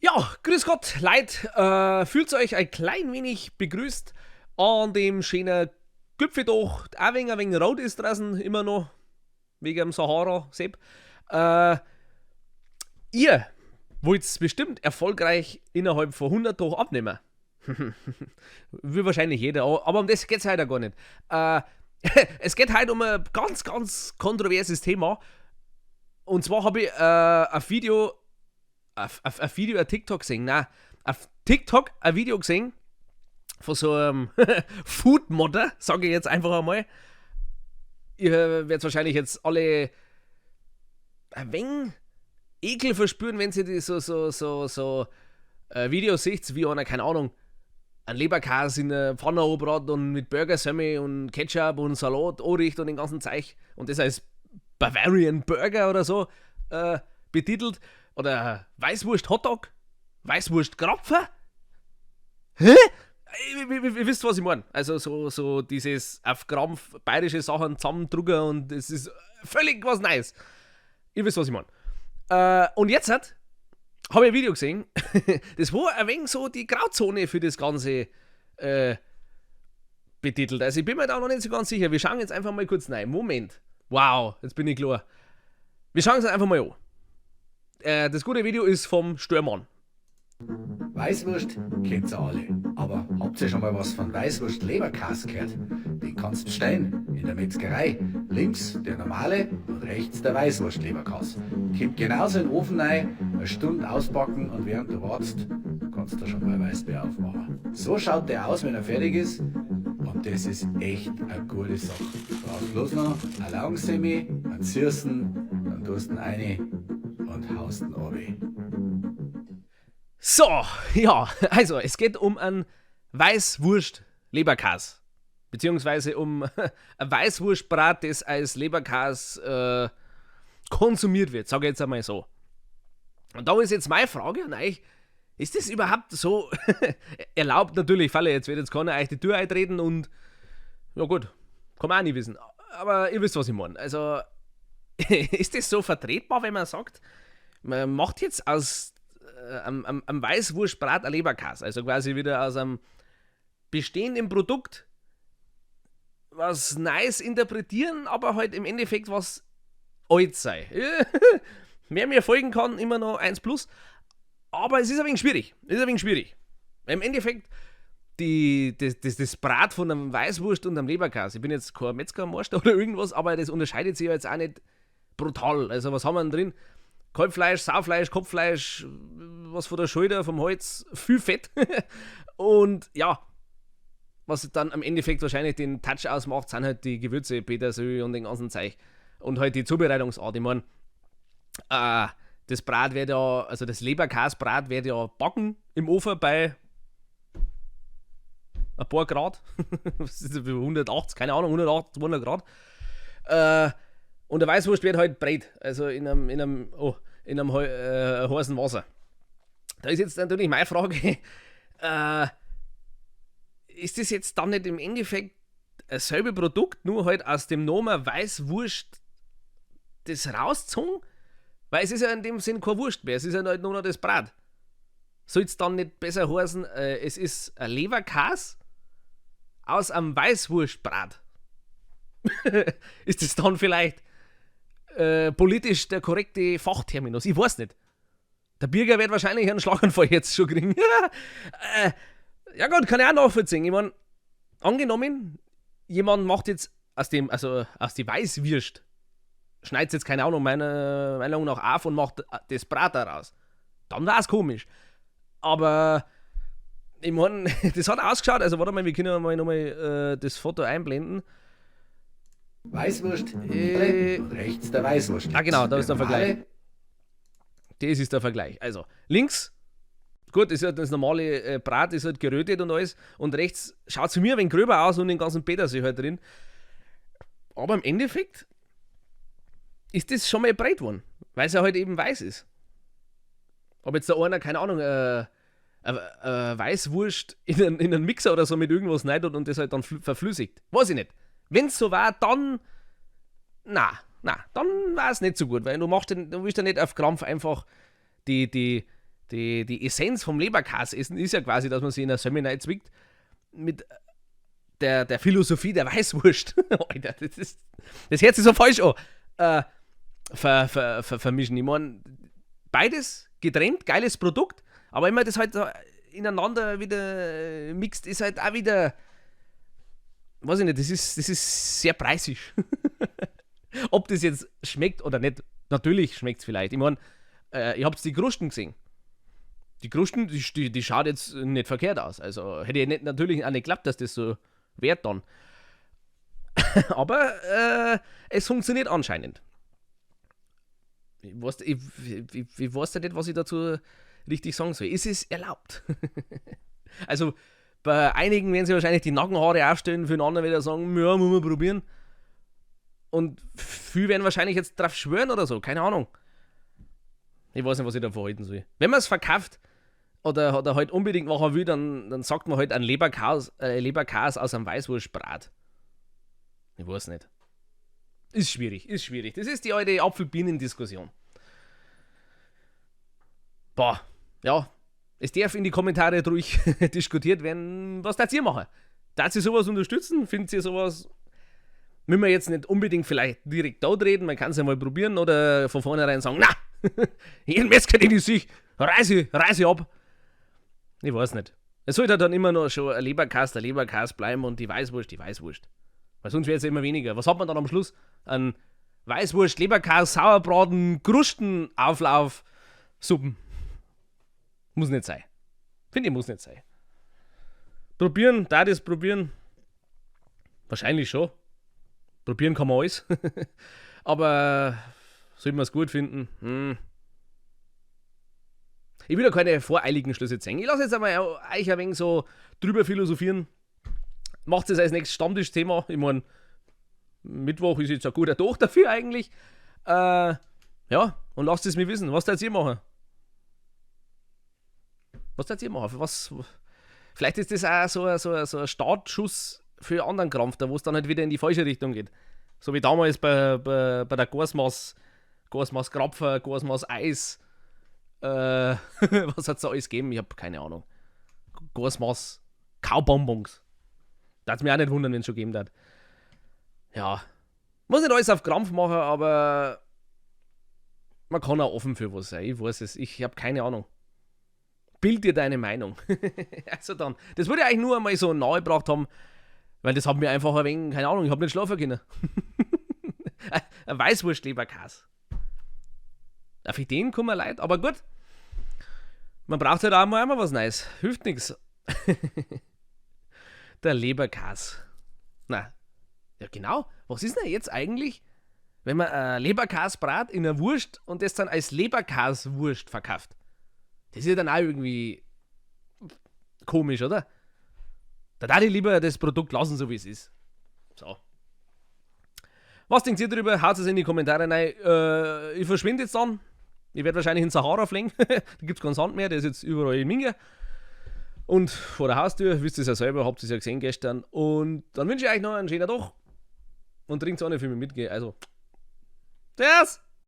Ja, grüß Gott, Leute, fühlt euch ein klein wenig begrüßt an dem schönen Gipfeldach, auch wenn ein wenig rot ist draußen, immer noch, wegen dem Sahara, Sepp. Ihr wollt bestimmt erfolgreich innerhalb von 100 Tagen abnehmen. Will wahrscheinlich jeder, aber um das geht's heute gar nicht. Es geht heute um ein ganz, ganz kontroverses Thema. Und zwar habe ich ein Video, ein Video, ein TikTok gesehen, nein, auf TikTok ein Video gesehen von so einem Food-Modder, sage ich jetzt einfach einmal. Ihr werdet wahrscheinlich jetzt alle ein wenig Ekel verspüren, wenn sie die so Videos seht, wie einer, keine Ahnung, ein Leberkäse in der Pfanne anbrat und mit Burgersemmel und Ketchup und Salat anrichtet und den ganzen Zeug und das als Bavarian Burger oder so betitelt. Oder Weißwurst Hotdog, Weißwurst Krapfen. Hä? Ihr wisst, was ich meine. Also so dieses auf Krampf bayerische Sachen zusammendrucken und es ist völlig was Neues. Ihr wisst, was ich meine. Und jetzt habe ich ein Video gesehen, das war ein wenig so die Grauzone für das Ganze betitelt. Also ich bin mir da noch nicht so ganz sicher. Wir schauen jetzt einfach mal kurz rein. Moment. Wow, jetzt bin ich klar. Wir schauen es einfach mal an. Das gute Video ist vom Störmann. Weißwurst kennt ihr alle. Aber habt ihr schon mal was von Weißwurst Leberkäse gehört? Den kannst du bestellen in der Metzgerei. Links der normale und rechts der Weißwurst Leberkäse. Kommt genauso in den Ofen rein, eine Stunde ausbacken und während du wartest, kannst du schon mal Weißbier aufmachen. So schaut der aus, wenn er fertig ist. Und das ist echt eine gute Sache. Du brauchst bloß noch eine Laugsemmel, einen Zirsen, dann tust du ihn rein und haust ihn runter. So, ja, also es geht um einen Weißwurst-Leberkäse. Beziehungsweise um ein Weißwurstbrat, das als Leberkäse konsumiert wird, sage ich jetzt einmal so. Und da ist jetzt meine Frage an euch, ist das überhaupt so erlaubt? Natürlich, Falle, jetzt wird jetzt keiner euch die Tür eintreten und ja gut, kann man auch nicht wissen. Aber ihr wisst, was ich meine. Also, ist das so vertretbar, wenn man sagt, man macht jetzt aus am Weißwurstbrat ein Leberkäse, also quasi wieder aus einem bestehenden Produkt was nice interpretieren, aber halt im Endeffekt was alt sei. Wer mir folgen kann, immer noch 1 plus. Aber es ist ein wenig schwierig. Es ist ein wenig schwierig. Im Endeffekt, das Brat von einem Weißwurst und einem Leberkäse, ich bin jetzt kein Metzgermeister oder irgendwas, aber das unterscheidet sich ja jetzt auch nicht brutal. Also was haben wir denn drin? Kalbfleisch, Saufleisch, Kopffleisch, was von der Schulter, vom Hals, viel Fett. Und ja, was dann am Endeffekt wahrscheinlich den Touch ausmacht, sind halt die Gewürze, Petersilie und den ganzen Zeug. Und halt die Zubereitungsart. Ich mein, das Brat wird ja, also das Leberkäsbrat wird ja backen im Ofen bei ein paar Grad. Was ist das, 180, keine Ahnung, 180, 200 Grad. Und der Weißwurst wird halt breit, also in einem heißen Wasser. Da ist jetzt natürlich meine Frage, ist das jetzt dann nicht im Endeffekt dasselbe Produkt, nur halt aus dem Namen Weißwurst das rausgezogen? Weil es ist ja in dem Sinn keine Wurst mehr, es ist ja halt nur noch das Brat. Soll es dann nicht besser heißen, es ist ein Leberkäse aus einem Weißwurstbrat? Ist das dann vielleicht politisch der korrekte Fachterminus? Ich weiß nicht. Der Birger wird wahrscheinlich einen Schlaganfall jetzt schon kriegen. Ja gut, kann ich auch nachvollziehen. Ich mein, angenommen, jemand macht jetzt aus dem, also aus die Weißwürst, schneidet jetzt, keine Ahnung, meiner Meinung nach auf und macht das Brat daraus. Dann war's komisch. Aber ich mein, das hat ausgeschaut, also warte mal, wir können ja mal nochmal das Foto einblenden. Weißwurst und rechts der Weißwurst. Ah genau, da ist der Vergleich. Das ist der Vergleich. Also links, gut, ist ja das normale Brat, ist halt gerötet und alles. Und rechts schaut zu mir ein wenig gröber aus und den ganzen Petersilie halt drin. Aber im Endeffekt ist das schon mal breit geworden, weil es ja halt eben weiß ist. Ob jetzt da einer, keine Ahnung, Weißwurst in einen Mixer oder so mit irgendwas rein tut und das halt dann verflüssigt. Weiß ich nicht. Wenn's so war, dann na, dann war es nicht so gut, weil du willst ja nicht auf Krampf einfach die, die, Die Essenz vom Leberkäse-Essen ist ja quasi, dass man sich in der Semmel zwickt mit der Philosophie der Weißwurst. Alter, das hört sich so falsch an. Vermischen. Ich meine, beides getrennt, geiles Produkt, aber immer das halt so ineinander wieder mixt, ist halt auch wieder, weiß ich nicht, das ist sehr preisig. Ob das jetzt schmeckt oder nicht, natürlich schmeckt es vielleicht. Ich meine, ihr habt die Krusten gesehen. Die Krusten, die schaut jetzt nicht verkehrt aus. Also hätte ich nicht, natürlich auch nicht geglaubt, dass das so wird dann. Aber es funktioniert anscheinend. Ich weiß ja nicht, was ich dazu richtig sagen soll. Ist es erlaubt? Also bei einigen werden sie wahrscheinlich die Nackenhaare aufstellen, für den anderen wieder sagen, ja, muss man probieren. Und viele werden wahrscheinlich jetzt drauf schwören oder so, keine Ahnung. Ich weiß nicht, was ich da verhalten soll. Wenn man es verkauft oder halt unbedingt machen will, dann sagt man halt einen Leberkäse aus einem Weißwurstbrat. Ich weiß nicht. Ist schwierig, ist schwierig. Das ist die alte Apfel-Birnen-Diskussion. Boah, ja. Es darf in die Kommentare ruhig diskutiert werden, was darf ihr machen? Darf ihr sowas unterstützen? Findet ihr sowas? Müssen wir jetzt nicht unbedingt vielleicht direkt da reden, man kann es ja mal probieren oder von vornherein sagen, na, jeden Metzger, den ich sehe, reise ab. Ich weiß nicht. Es sollte halt dann immer noch schon ein Leberkäse bleiben und die Weißwurst, die Weißwurst. Weil sonst wird es ja immer weniger. Was hat man dann am Schluss? Ein Weißwurst, Leberkäse, Sauerbraten, Krusten, Auflauf, Suppen. Muss nicht sein. Finde ich, muss nicht sein. Probieren, da das probieren. Wahrscheinlich schon. Probieren kann man alles. Aber sollte man es gut finden? Hm. Ich will da keine voreiligen Schlüsse ziehen. Ich lasse jetzt einmal euch ein wenig so drüber philosophieren. Macht es als nächstes Stammtischthema. Ich meine, Mittwoch ist jetzt ein guter Tag dafür eigentlich. Ja, und lasst es mir wissen. Was wollt ihr machen? Was wollt ihr machen? Was, vielleicht ist das auch so ein Startschuss für anderen Krampf, da wo es dann halt wieder in die falsche Richtung geht. So wie damals bei der Gasmaß Krapfen, Gasmaß Eis. Was hat es da alles gegeben? Ich habe keine Ahnung. Gasmaß Kaubonbons. Da hat's mich auch nicht wundern, wenn es schon gegeben hat. Ja. Muss nicht alles auf Krampf machen, aber man kann auch offen für was sein. Ich weiß es. Ich habe keine Ahnung. Bild dir deine Meinung. Also dann. Das würde ich eigentlich nur einmal so nahe gebracht haben, weil das hat mir einfach ein wenig, keine Ahnung, ich habe nicht schlafen können. Ein Weißwurst-Leberkäse. Auf Ideen kommen Leute, aber gut. Man braucht halt auch mal einmal was Neues. Hilft nichts. Der Leberkäse. Na, ja genau. Was ist denn jetzt eigentlich, wenn man Leberkäse brat in einer Wurst und das dann als Leberkäsewurst verkauft? Das ist ja dann auch irgendwie komisch, oder? Da darf ich lieber das Produkt lassen, so wie es ist. So. Was denkt ihr darüber? Haut es in die Kommentare rein. Ich verschwinde jetzt dann. Ich werde wahrscheinlich in Sahara fliegen. Da gibt es keinen Sand mehr, der ist jetzt überall in Minga. Und vor der Haustür, wisst ihr es ja selber, habt ihr es ja gesehen gestern. Und dann wünsche ich euch noch einen schönen Tag. Und trinkt auch nicht für mich mitgehen. Also, Servus!